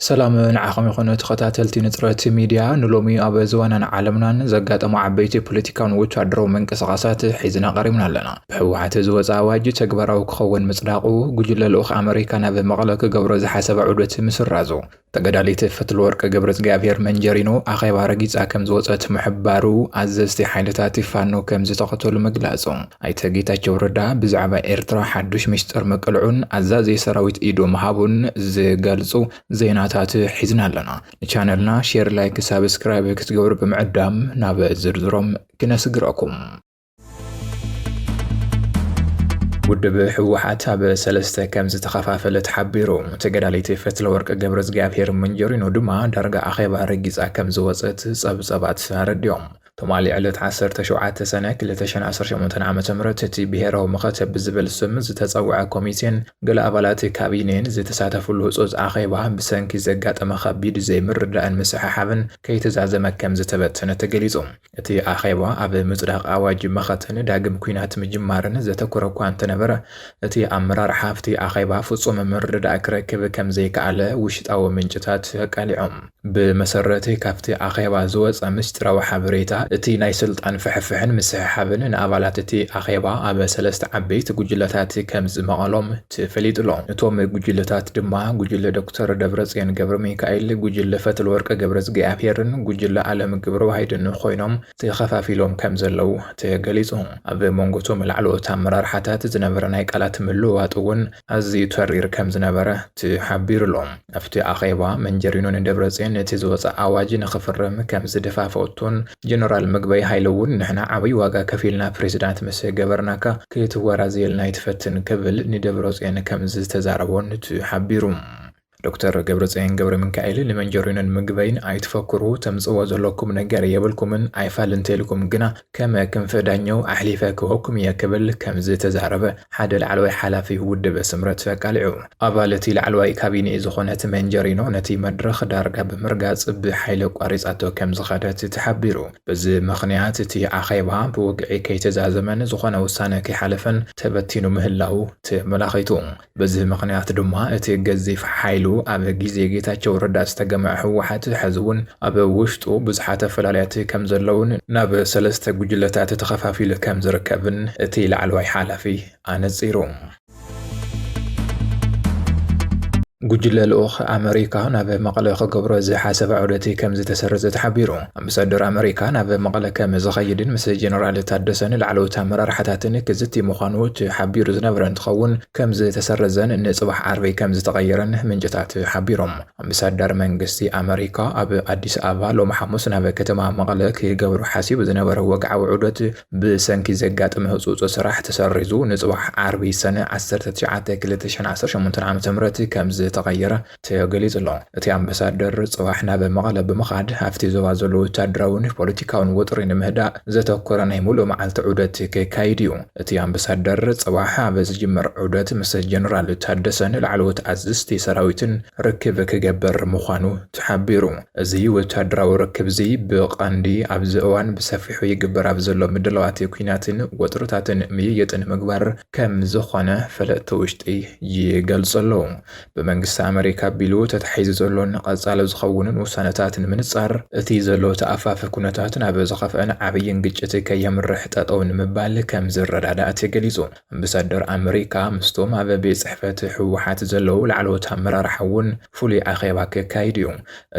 ሰላም ንዓኹም ይኹን ተኸታተልቲ ንጽረት ሚድያ። ንሎሚ ኣብ ዝባናን ዓለምናን ዘጋጠሙ ዓበይቲ ፖለቲካውን ወታደራዊ ምንቅስቓሳት ሒዝና ቀሪብና ኣለና። ብህወሓት ዝወፀ ኣዋጅ ተግባራዊ ክኸውን ምጽዳቑ፣ ጉጅለ ልኡኽ ኣመሪካ ናብ መቐለ ክገብሮ ዝሓሰበ ዑደት ምስራዙ፣ ተጋዳሊት ፈትለወርቅ ገብረእግዚኣብሔር መንጀሪኖ ኣኼባ ረጊጻ ከም ዝወጸት ምሕባሩ፣ ኣዘዝቲ ሓይልታት ፋኖ ከም ዝተኸተሉ ምግላጹ፣ ኣይተ ጌታቸው ረዳ ብዛዕባ ኤርትራ ሓዱሽ ሚስጥር ምቅልዑን ኣዛዚ ሰራዊት ኢዱ ምሃቡን ዝገልጹ ዜናታት ሒዝና ኣለና። ንቻነልና ሼር፣ ላይክ፣ ሳብስክራይብ ክትገብሩ ብምዕዳም ናብ ዝርዝሮም ክነስግረኩም። ውድብ ህወሓት ኣብ ሰለስተ ከም ዝተኸፋፈለ ተሓቢሩ። ተጋዳሊት ፈትለወርቅ ገብረእግዚኣብሔር መንጀሪኖ ድማ ዳርጋ ኣኼባ ረጊጻ ከም ዝወጸት ጸብጸባት ኣረዲኦም። ትማሊ ዕለት ዓሰርተ ሸውዓተ ሰነ ክልተ ሽሕን ዓሰርተ ሸሞንተን ዓመተ ምህረት እቲ ብሄራዊ መኸተ ብዝብል ስም ዝተጸውዐ ኮሚቴን ገለ ኣባላት ካቢኔን ዝተሳተፍሉ ህጹጽ ኣኼባ ብሰንኪ ዘጋጠመ ከቢድ ዘይምርዳእን ምስሕሓብን ከይተዛዘመ ከም ዝተበተነ ተገሊጹ። እቲ ኣኼባ ኣብ ምጽዳቕ ኣዋጅ መኸተን ዳግም ኲናት ምጅማርን ዘተኮረ እኳ እንተነበረ፣ እቲ ኣመራርሓ ኣብቲ ኣኼባ ፍጹም ምርድዳእ ክረክብ ከም ዘይከኣለ ውሽጣዊ ምንጭታት ኣቃሊዖም። ብመሰረት ካብቲ ኣኼባ ዝወጸ ምስጢራዊ ሓበሬታ፣ እቲ ናይ ስልጣን ፍሕፍሕን ምስሕሓብን ንኣባላት እቲ ኣኼባ ኣብ ሰለስተ ዓበይቲ ጉጅለታት ከም ዝመቐሎም ተፈሊጡ ኣሎ። እቶም ጉጅለታት ድማ ጉጅለ ዶክተር ደብረጽዮን ገብረ ሚካኤል፣ ጉጅለ ፈትለወርቅ ገብረ እግዚኣብሄርን ጉጅለ ኣለም ገብረ ዋሂድን ኮይኖም ተኸፋፊሎም ከም ዘለዉ ተገሊጹ። ኣብ መንጎ እቶም ላዕለዎት ኣመራርሓታት ዝነበረ ናይ ቃላት ምልውዋጥ እውን ኣዝዩ ተሪር ከም ዝነበረ ተሓቢሩ ኣሎ። ኣብቲ ኣኼባ መንጀሪኖ ንደብረጽዮን ነቲ ዝወጸ ኣዋጅ ንኽፍርም ከም ዝደፋፈኦቶን ጀነራል ምግበይ ሃይለ እውን ንሕና ዓብዪ ዋጋ ከፊልና ፕሬዚዳንት ምስ ገበርናካ ክትወራዘየልና ኣይትፈትን ክብል ንደብረጽዮን ከም ዝተዛረቦን ተሓቢሩ። ዶክተር ገብረጽዮን ገብረ ሚካኤል ንመንጀሪኖን ምግበይን ኣይትፈክሩ፣ ተምጽዎ ዘለኩም ነገር የብልኩምን፣ ኣይፋል እንተልኩም ግና ከም ክንፈ ዳኘው ኣሕሊፈ ክወኩም እየ ክብል ከም ዝተዛረበ ሓደ ላዕለዋይ ሓላፊ ውድብ ስምረት ኣቃሊዑ። ኣባል እቲ ላዕለዋይ ካቢኔ ዝኾነት መንጀሪኖ ነቲ መድረኽ ዳርጋ ብምርጋጽ ብሓይሊ ኣቋሪጻቶ ከም ዝኸደት ተሓቢሩ። በዚ ምኽንያት እቲ ኣኼባ ብወግዒ ከይተዛዘመን ዝኾነ ውሳነ ከይሓለፈን ተበቲኑ ምህላዉ ተመላኺቱ። በዚ ምኽንያት ድማ እቲ ገዚፍ ሓይሉ ኣብ ግዜ ጌታቸው ረዳ ዝተገምዐ ህወሓት ሕዚ እውን ኣብ ውሽጡ ብዙሓት ኣፈላለያት ከም ዘለውን ናብ ሰለስተ ጉጅለታት ተኸፋፊሉ ከም ዝርከብን እቲ ላዕለዋይ ሓላፊ ኣነጺሩ። ጉጅለ ልኡኽ ኣመሪካ ናብ መቐለ ክገብሮ ዝሓሰበ ዑደት ከም ዝተሰረዘ ተሓቢሩ። ኣምባሳደር ኣመሪካ ናብ መቐለ ከም ዝኸይድን ምስ ጀነራል ታደሰን ላዕለዎት ኣመራርሓታትን ክዝቲ ምዃኑ ተሓቢሩ ዝነበረ እንትኸውን፣ ከም ዝተሰረዘን ንጽባሕ ዓርቢ ከም ዝተቐየረን ምንጭታት ሓቢሮም። ኣምባሳደር መንግስቲ ኣመሪካ ኣብ ኣዲስ ኣበባ ሎሚ ሓሙስ ናብ ከተማ መቐለ ክገብሮ ሓሲቡ ዝነበረ ወግዓዊ ዑደት ብሰንኪ ዘጋጠመ ህጹጽ ስራሕ ተሰሪዙ ንጽባሕ ዓርቢ ሰነ ዓሰርተ ትሽዓተ ክልተ ሽሕን ዓሰርተ ሸሞንተን ዓመተ ምህረት ከም ዝተቐየረ ተገሊጹ ኣሎ። እቲ ኣምባሳደር ጽባሕ ናብ መቐለ ብምኻድ ኣብቲ ዞባ ዘሎ ወታደራውን ፖለቲካውን ወጥሪ ንምህዳእ ዘተኮረ ናይ ሙሉእ መዓልቲ ዑደት ክካይድ እዩ። እቲ ኣምባሳደር ጽባሕ ኣብ ዝጅመር ዑደት ምስ ጀነራል ታደሰን ላዕለዎት ኣዘዝቲ ሰራዊትን ርክብ ክገብር ምዃኑ ተሓቢሩ። እዚ ወታደራዊ ርክብ እዚ ብቐንዲ ኣብዚ እዋን ብሰፊሑ ይግበር ኣብ ዘሎ ምድላዋት ኲናትን ወጥርታትን ምይይጥ ንምግባር ከም ዝኾነ ፈለጥቲ ውሽጢ ይገልጹ ኣለዉ። ብመንግስቲ ኣመሪካ ኣቢሉ ተታሒዙ ዘሎን ቀጻሊ ዝኸውንን ውሳነታት ንምንጻር፣ እቲ ዘሎ ተኣፋፊ ኩነታት ናብ ዝኸፍአን ዓብይን ግጭት ከየምርሕ ጠጠው ንምባል ከም ዝረዳዳእ ተገሊጹ። ኣምባሳደር ኣመሪካ ምስቶም ኣብ ቤት ጽሕፈት ህወሓት ዘለዉ ላዕለዎት ኣመራርሓ እውን ፍሉይ ኣኼባ ክካይድ እዩ።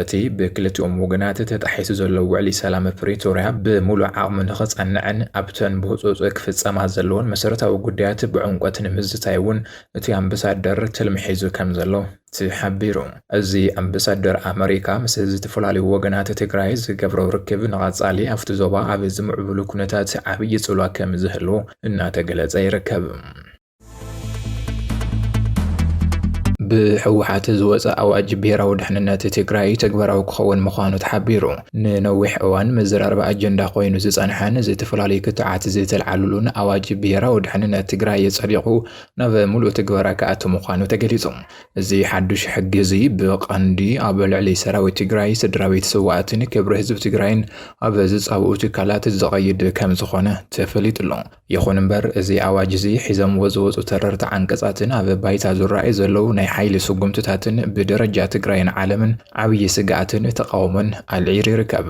እቲ ብክልቲኦም ወገናት ተጣሒሱ ዘሎ ውዕሊ ሰላም ፕሪቶርያ ብምሉእ ዓቕሚ ንኽጸንዕን ኣብተን ብህጹጽ ክፍጸማ ዘለወን መሰረታዊ ጉዳያት ብዕምቆት ንምዝታይ እውን እቲ ኣምባሳደር ትልሚ ሒዙ ከም ዘሎ ተሓቢሩ። እዚ ኣምባሳደር ኣመሪካ ምስ ዝተፈላለዩ ወገናት ትግራይ ዝገብሮ ርክብ ንቐጻሊ ኣብቲ ዞባ ኣብ ዝምዕብሉ ኩነታት ዓብዪ ጽልዋ ከም ዝህልዎ እናተገለጸ ይርከብ። ብህወሓት ዝወፀ ኣዋጅ ብሄራዊ ድሕንነት ትግራይ ተግባራዊ ክኸውን ምዃኑ ተሓቢሩ። ንነዊሕ እዋን መዘራረቢ ኣጀንዳ ኮይኑ ዝፀንሐን ዝተፈላለዩ ክትዓት ዝተልዓሉሉን ኣዋጅ ብሄራዊ ድሕንነት ትግራይ ጸዲቑ ናብ ሙሉእ ትግበራ ክኣቱ ምዃኑ ተገሊጹ። እዚ ሓዱሽ ሕጊ እዚ ብቐንዲ ኣብ ልዕሊ ሰራዊት ትግራይ፣ ስድራ ቤት ስውኣትን ክብሪ ህዝቢ ትግራይን ኣብ ዝጻብኡ ትካላት ዝቐይድ ከም ዝኾነ ተፈሊጡ ኣሎ። ይኹን እምበር፣ እዚ ኣዋጅ እዚ ሒዞምዎ ዝወጹ ተረርቲ ዓንቀጻትን ኣብ ባይታ ዝረኣዩ ዘለዉ ናይ ሓይሊ ስጉምትታትን ብደረጃ ትግራይን ዓለምን ዓብዪ ስግኣትን ተቃውሞን ኣልዒሩ ይርከብ።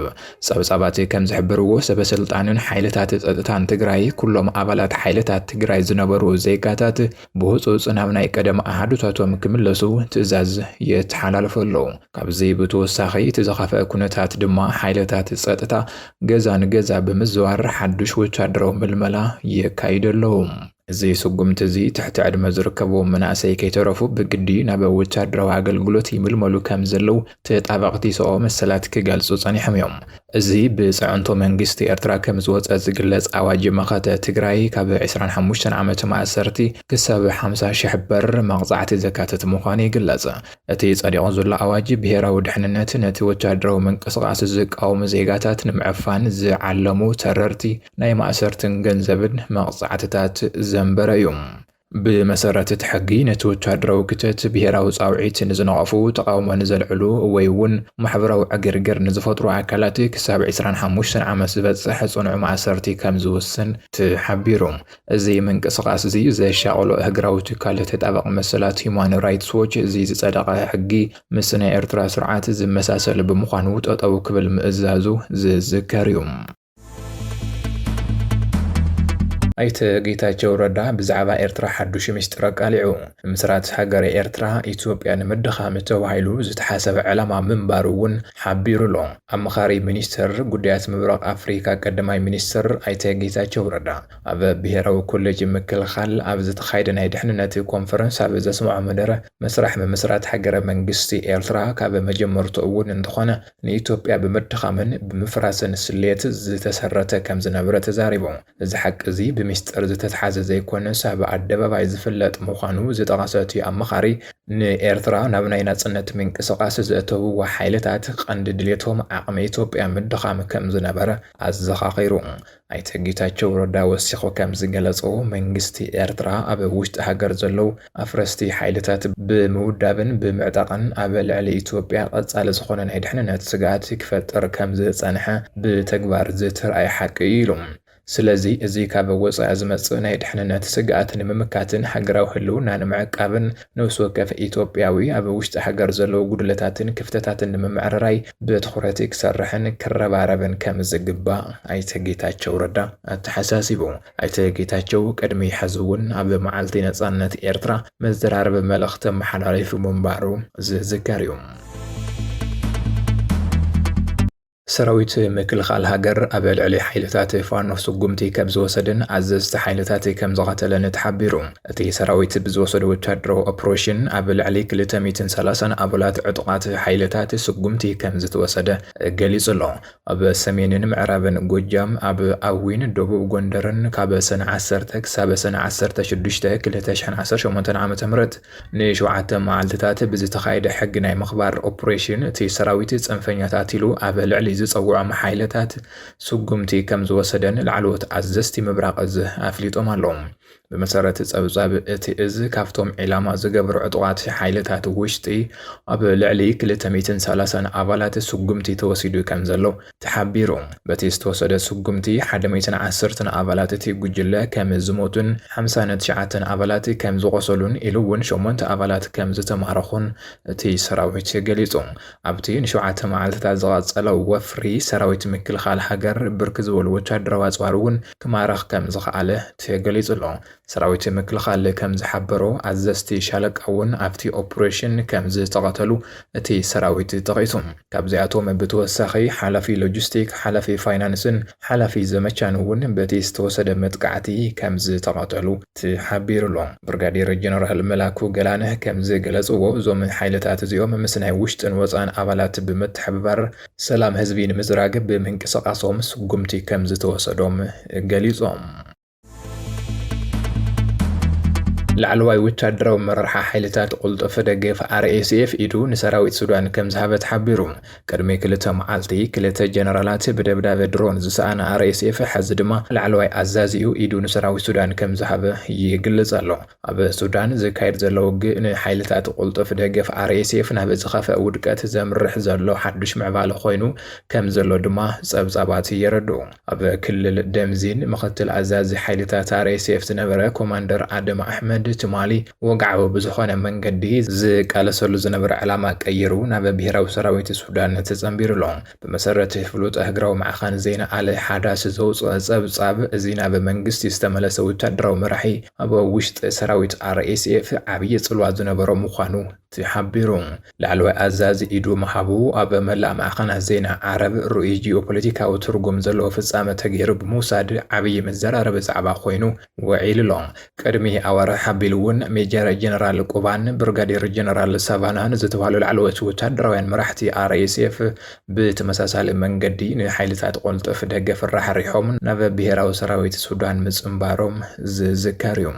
ጸብጻባት ከም ዝሕብርዎ፣ ሰበ ስልጣንን ሓይልታት ጸጥታን ትግራይ፣ ኩሎም ኣባላት ሓይልታት ትግራይ ዝነበሩ ዜጋታት ብህጹጽ ናብ ናይ ቀደም ኣሃዱታቶም ክምለሱ ትእዛዝ የተሓላልፉ ኣለዉ። ካብዚ ብተወሳኺ፣ እቲ ዝኸፍአ ኩነታት ድማ ሓይልታት ጸጥታ ገዛ ንገዛ ብምዝዋር ሓዱሽ ወታደራዊ ምልመላ የካይዱ ኣለዉ። እዚ ስጉምቲ እዚ ትሕቲ ዕድመ ዝርከቡ መናእሰይ ከይተረፉ ብግዲ ናብ ወታደራዊ ኣገልግሎት ይምልመሉ ከም ዘለዉ ተጣበቕቲ ሰብኣዊ መሰላት ክገልጹ ጸኒሖም እዮም። እዚ ብጽዕንቶ መንግስቲ ኤርትራ ከም ዝወጸ ዝግለጽ ኣዋጅ መኸተ ትግራይ ካብ ዕስራን ሓሙሽተን ዓመት ማእሰርቲ ክሳብ ሓምሳ ሺሕ ብር መቕጻዕቲ ዘካትት ምዃኑ ይግለጽ። እቲ ጸዲቑ ዘሎ ኣዋጅ ብሄራዊ ድሕንነት ነቲ ወታደራዊ ምንቅስቓስ ዝቃወሙ ዜጋታት ንምዕፋን ዝዓለሙ ተረርቲ ናይ ማእሰርትን ገንዘብን መቕጻዕትታት ዘንበረ እዩ። ብመሰረት እቲ ሕጊ፣ ነቲ ወታደራዊ ክተት፣ ብሄራዊ ጻውዒት ንዝነቐፉ፣ ተቓውሞ ንዘልዕሉ ወይ እውን ማሕበራዊ ዕግርግር ንዝፈጥሩ ኣካላት ክሳብ ዕስራን ሓሙሽተን ዓመት ዝበጽሕ ጽኑዕ ማእሰርቲ ከም ዝውስን ተሓቢሩ። እዚ ምንቅስቓስ እዚ ዘሻቐሎ ኣህጉራዊ ትካል ተጣባቒ መሰላት ሁማን ራይትስ ዎች፣ እዚ ዝጸደቐ ሕጊ ምስ ናይ ኤርትራ ስርዓት ዝመሳሰል ብምዃኑ ጠጠው ክብል ምእዛዙ ዝዝከር እዩ። ኣይተ ጌታቸው ረዳ ብዛዕባ ኤርትራ ሓዱሽ ምስጢር ኣቃሊዑ። ምስራት ሃገረ ኤርትራ ኢትዮጵያ ንምድኻም ተባሂሉ ዝተሓሰበ ዕላማ ምንባሩ እውን ሓቢሩ ኣሎ። ኣማኻሪ ሚኒስተር ጉዳያት ምብራቕ ኣፍሪካ ቀዳማይ ሚኒስትር ኣይተ ጌታቸው ረዳ ኣብ ብሄራዊ ኮሌጅ ምክልኻል ኣብ ዝተኻየደ ናይ ድሕንነት ኮንፈረንስ ኣብ ዘስምዖ መደረ፣ መስራሕ ምምስራት ሃገረ መንግስቲ ኤርትራ ካብ መጀመርትኡ እውን እንተኾነ ንኢትዮጵያ ብምድኻምን ብምፍራስን ስሌት ዝተሰረተ ከም ዝነበረ ተዛሪቡ። እዚ ሓቂ እዚ ብሚስጥር ዝተትሓዘ ዘይኮነስ ኣብ ኣደባባይ ዝፍለጥ ምዃኑ ዝጠቐሰ እቲ ኣማኻሪ፣ ንኤርትራ ናብ ናይ ናጽነት ምንቅስቓስ ዘእተውዋ ሓይልታት ቀንዲ ድሌቶም ዓቕሚ ኢትዮጵያ ምድኻም ከም ዝነበረ ኣዘኻኺሩ። ኣይተ ጌታቸው ረዳ ወሲኹ ከም ዝገለጾ፣ መንግስቲ ኤርትራ ኣብ ውሽጢ ሃገር ዘለዉ ኣፍረስቲ ሓይልታት ብምውዳብን ብምዕጣቕን ኣብ ልዕሊ ኢትዮጵያ ቀጻሊ ዝኾነ ናይ ድሕንነት ስግኣት ክፈጥር ከም ዝጸንሐ ብተግባር ዝተርኣየ ሓቂ እዩ ኢሉ። ስለዚ፣ እዚ ካብ ወጻኢ ዝመጽእ ናይ ድሕንነት ስግኣት ንምምካትን ሃገራዊ ህልውና ንምዕቃብን፣ ነፍሲ ወከፍ ኢትዮጵያዊ ኣብ ውሽጢ ሃገር ዘለዉ ጉድለታትን ክፍተታትን ንምምዕርራይ ብትኹረት ክሰርሕን ክረባረብን ከም ዝግባእ ኣይተ ጌታቸው ረዳ ኣተሓሳሲቡ። ኣይተ ጌታቸው ቅድሚ ሕዚ እውን ኣብ መዓልቲ ነጻነት ኤርትራ መዘራረቢ መልእኽቲ ኣመሓላሊፉ ምንባሩ ዝዝከር እዩ። ሰራዊት ምክልኻል ሃገር ኣብ ልዕሊ ሓይልታት ፋኖ ስጉምቲ ከም ዝወሰደን ኣዘዝቲ ሓይልታት ከም ዝቐተለን ተሓቢሩ። እቲ ሰራዊት ብዝወሰዶ ወታደራዊ ኦፕሬሽን ኣብ ልዕሊ ክልተ ሚእትን ሰላሳን ኣባላት ዕጡቓት ሓይልታት ስጉምቲ ከም ዝተወሰደ ገሊጹ ኣሎ። ኣብ ሰሜንን ምዕራብን ጎጃም፣ ኣብ ኣዊን ደቡብ ጎንደርን ካብ ሰነ ዓሰርተ ክሳብ ሰነ ዓሰርተ ሽዱሽተ ክልተ ሽሕን ዓሰርተ ሸሞንተን ዓመተ ምህረት ንሸውዓተ መዓልትታት ብዝተኻየደ ሕጊ ናይ ምኽባር ኦፕሬሽን፣ እቲ ሰራዊት ጽንፈኛታት ኢሉ ኣብ ልዕሊ ዝጸውዖም ሓይልታት ስጉምቲ ከም ዝወሰደን ላዕለዎት ኣዘዝቲ ምብራቕ እዝ ኣፍሊጦም ኣለዉ። ብመሰረት ጸብጻብ እቲ እዝ፣ ካብቶም ዒላማ ዝገብሩ ዕጡቓት ሓይልታት ውሽጢ ኣብ ልዕሊ ክልተ ሚእትን ሰላሳን ኣባላት ስጉምቲ ተወሲዱ ከም ዘሎ ተሓቢሩ። በቲ ዝተወሰደ ስጉምቲ፣ ሓደ ሚእትን ዓሰርተን ኣባላት እቲ ጉጅለ ከም ዝሞቱን ሓምሳን ትሽዓተን ኣባላት ከም ዝቖሰሉን ኢሉ እውን ሸሞንተ ኣባላት ከም ዝተማረኹን እቲ ሰራዊት ገሊጹ። ኣብቲ ንሸውዓተ መዓልትታት ዝቐጸለ ወፍሪ፣ ሰራዊት ምክልኻል ሃገር ብርክ ዝበሉ ወታደራዊ ኣጽዋር እውን ክማረኽ ከም ዝኸኣለ ተገሊጹ ኣሎ። ሰራዊት ምክልኻል ከም ዝሓበሮ፣ ኣዘዝቲ ሻለቃ እውን ኣብቲ ኦፕሬሽን ከም ዝተቐተሉ እቲ ሰራዊት ጠቒሱ። ካብዚኣቶም ብተወሳኺ፣ ሓላፊ ሎጂስቲክ፣ ሓላፊ ፋይናንስን ሓላፊ ዘመቻን እውን በቲ ዝተወሰደ መጥቃዕቲ ከም ዝተቐተሉ ተሓቢሩ ኣሎ። ብርጋዴር ጀነራል መላኩ ገላነህ ከም ዝገለጽዎ፣ እዞም ሓይልታት እዚኦም ምስ ናይ ውሽጥን ወጻእን ኣባላት ብምትሕብባር፣ ሰላም ህዝቢ ንምዝራግ ብምንቅስቓሶም ስጉምቲ ከም ዝተወሰዶም ገሊጾም። ላዕለዋይ ወታደራዊ መራርሓ ሓይልታት ቅልጡፍ ደገፍ፣ ኣር ኤስ ኤፍ፣ ኢዱ ንሰራዊት ሱዳን ከም ዝሃበ ተሓቢሩ። ቅድሚ ክልተ መዓልቲ፣ ክልተ ጀነራላት ብደብዳበ ድሮን ዝሰኣነ ኣር ኤስ ኤፍ፣ ሕዚ ድማ ላዕለዋይ ኣዛዚኡ ኢዱ ንሰራዊት ሱዳን ከም ዝሃበ ይግለጽ ኣሎ። ኣብ ሱዳን ዝካየድ ዘሎ ውግእ ንሓይልታት ቅልጡፍ ደገፍ፣ ኣር ኤስ ኤፍ፣ ናብ ዝኸፍአ ውድቀት ዘምርሕ ዘሎ ሓዱሽ ምዕባለ ኮይኑ ከም ዘሎ ድማ ጸብጻባት የረድኡ። ኣብ ክልል ደምዚን ምኽትል ኣዛዚ ሓይልታት ኣር ኤስ ኤፍ ዝነበረ ኮማንደር ኣደም ኣሕመድ፣ ትማሊ ወግዓዊ ብዝኾነ መንገዲ ዝቃለሰሉ ዝነበረ ዕላማ ቀይሩ ናብ ብሄራዊ ሰራዊት ሱዳን ተጸንቢሩ ኣሎ። ብመሰረት ፍሉጥ ኣህጉራዊ ማዕኸን ዜና ኣል ሓዳስ ዘውፅኦ ጸብጻብ፣ እዚ ናብ መንግስቲ ዝተመለሰ ወታደራዊ መራሒ ኣብ ውሽጢ ሰራዊት ኣር ኤስ ኤፍ ዓብዪ ጽልዋ ዝነበሮ ምዃኑ ተሓቢሩ። ላዕለዋይ ኣዛዚ ኢዱ ምሃቡ ኣብ መላእ ማዕኸናት ዜና ዓረብ ርኡይ ጂኦፖለቲካዊ ትርጉም ዘለዎ ፍጻመ ተገይሩ ብምውሳድ ዓብዪ መዘራረቢ ዛዕባ ኮይኑ ውዒሉ ኣሎ። ቅድሚ ኣዋርሕ ኣቢሉ እውን ሜጀር ጀነራል ቁባን ብርጋዴር ጀነራል ሳቫናን ዝተባህሉ ላዕለዎት ወታደራውያን መራሕቲ ኣር ኤስ ኤፍ ብተመሳሳሊ መንገዲ ንሓይልታት ቁልጡፍ ደገፍ ኣራሕሪሖም ናብ ብሄራዊ ሰራዊት ሱዳን ምጽንባሮም ዝዝከር እዩ።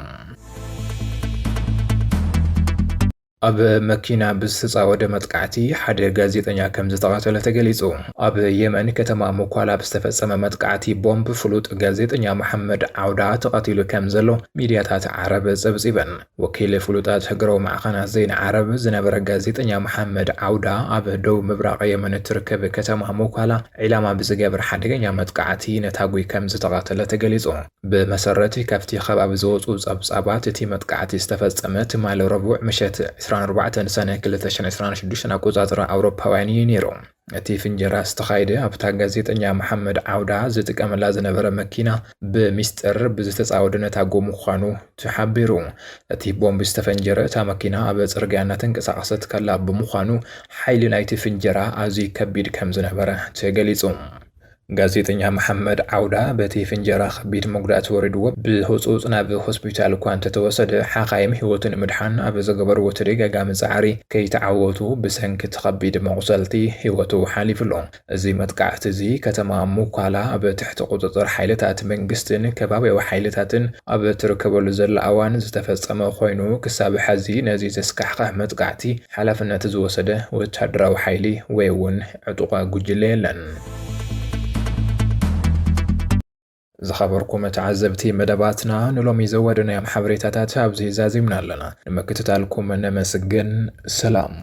ኣብ መኪና ብዝተጻወደ መጥቃዕቲ ሓደ ጋዜጠኛ ከም ዝተቐተለ ተገሊጹ። ኣብ የመን ከተማ ሙኳላ ብዝተፈጸመ መጥቃዕቲ ቦምብ ፍሉጥ ጋዜጠኛ መሐመድ ዓውዳ ተቐቲሉ ከም ዘሎ ሚድያታት ዓረብ ጸብጺበን። ወኪል ፍሉጣት ሃገራዊ ማዕኸናት ዜና ዓረብ ዝነበረ ጋዜጠኛ መሐመድ ዓውዳ ኣብ ደቡብ ምብራቕ የመን እትርከብ ከተማ ሙኳላ ዒላማ ብዝገብር ሓደገኛ መጥቃዕቲ ነታጒ ከም ዝተቐተለ ተገሊጹ። ብመሰረት ካብቲ ከባቢ ዝወጹ ጸብጻባት፣ እቲ መጥቃዕቲ ዝተፈጸመ ትማሊ ረቡዕ ምሸት ዕስራን ኣርባዕተን ሰነ ክልተ ሽሕን ዕስራን ሽዱሽተን ኣቆጻጽራ ኣውሮፓውያን እዩ ነይሩ። እቲ ፍንጀራ ዝተኻየደ ኣብታ ጋዜጠኛ መሐመድ ዓውዳ ዝጥቀመላ ዝነበረ መኪና ብሚስጥር ብዝተጻወደ ነታጎ ምዃኑ ተሓቢሩ። እቲ ቦምብ ዝተፈንጀረ እታ መኪና ኣብ ጽርግያ እናተንቀሳቐሰት ከላ ብምዃኑ፣ ሓይሊ ናይቲ ፍንጀራ ኣዝዩ ከቢድ ከም ዝነበረ ተገሊጹ። ጋዜጠኛ መሐመድ ዓውዳ በቲ ፍንጀራ ከቢድ መጉዳእቲ ወሪድዎ ብህጹጽ ናብ ሆስፒታል እኳ እንተተወሰደ፣ ሓኻይም ህይወቱ ንምድሓን ኣብ ዝገበርዎ ተደጋጋሚ ጻዕሪ ከይተዓወቱ ብሰንኪ እቲ ከቢድ መቑሰልቲ ህይወቱ ሓሊፉ ኣሎ። እዚ መጥቃዕቲ እዚ ከተማ ሙኳላ ኣብ ትሕቲ ቁጽጽር ሓይልታት መንግስትን ከባብያዊ ሓይልታትን ኣብ ትርከበሉ ዘላ እዋን ዝተፈጸመ ኮይኑ፣ ክሳብ ሕዚ ነዚ ዘስካሕክሕ መጥቃዕቲ ሓላፍነት ዝወሰደ ወታደራዊ ሓይሊ ወይ እውን ዕጡቕ ጉጅለ የለን። ዝኸበርኩም ተዓዘብቲ መደባትና፣ ንሎሚ ዘወደናዮም ሓበሬታታት ኣብዚ ዛዚምና ኣለና። ንምክትታልኩም ነመስግን። ሰላም።